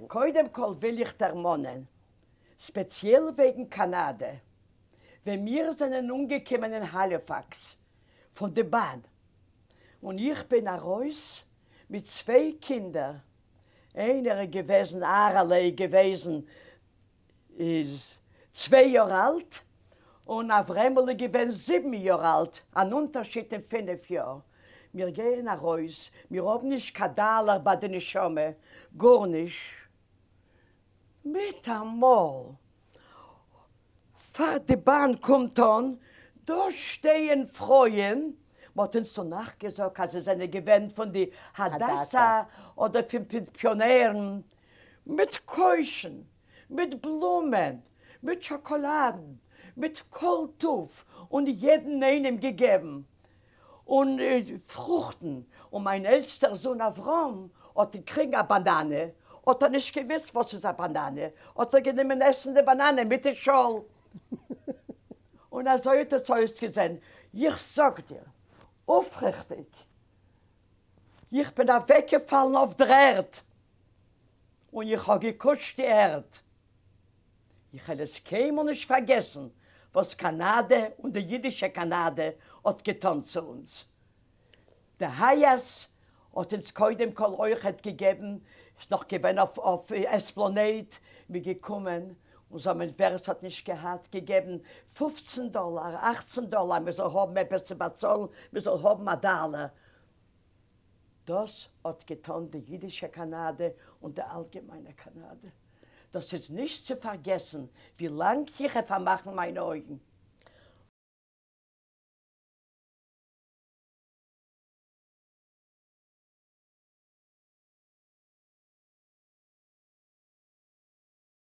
קודם כל וויל איך דערמאנען, ספעציעל וועגן קאנאדע, ווען מיר זענען אנגעקומען אין האליפאקס פון די באן, און איך בין ארויס מיט צוויי קינדער, איינער איז געוועזן אהרעלע איז געוועזן איז צוויי יאר אלט, און אברעמל איז געווען זיבן יאר אלט, אן אונטערשיד אין פינף יאר. מיר גייען ארויס, מיר האבן נישט קיין דאלער ביי די נשמה, גארנישט. מיטאמאל פאר די באן קומט אן, דא שטייען פרויען, מ'האט אונז דערנאך געזאגט אז זיי זענען געווען פון די הדסה אדער פון פיאנערן, מיט קוישן, מיט בלומען, מיט שאקאלאדן, מיט כל טוב, און יעדן איינעם געגעבן, און פרוכטן, און מיין עלטסטער זון אברהם האט געקריגן א באנאנע, האט ער נישט געוויסט וואס איז א באנאנע, האט ער גענומען עסן די באנאנע מיט די שאל, און אזוי האט עס אויסגעזען, איך זאג דיר אויפריכטיג, איך בין אוועקגעפאלן אויף דער ערד, און איך האב געקושט די ערד. איך וועל עס קיינמאל נישט פארגעסן וואס קאנאדע און די אידישע קאנאדע האט געטאן צו אונז. די הייעס האט אונז קודם כל אויכעט געגעבן, ס'איז נאך געווען אויף עספלאנעיד, מ'איז געקומען און זיי האבן ווער עס האט נישט געהאט געגעבן פופצן דאלאר, אכצן דאלאר, מען זאל האבן עפעס צו באצאלן, מען זאל האבן א דאלער. דאס האט געטאן די אידישע קאנאדע און די אלגעמיינע קאנאדע. דאס איז נישט צו פארגעסן ווי לאנג איך וועל פארמאכן מיינע אויגן.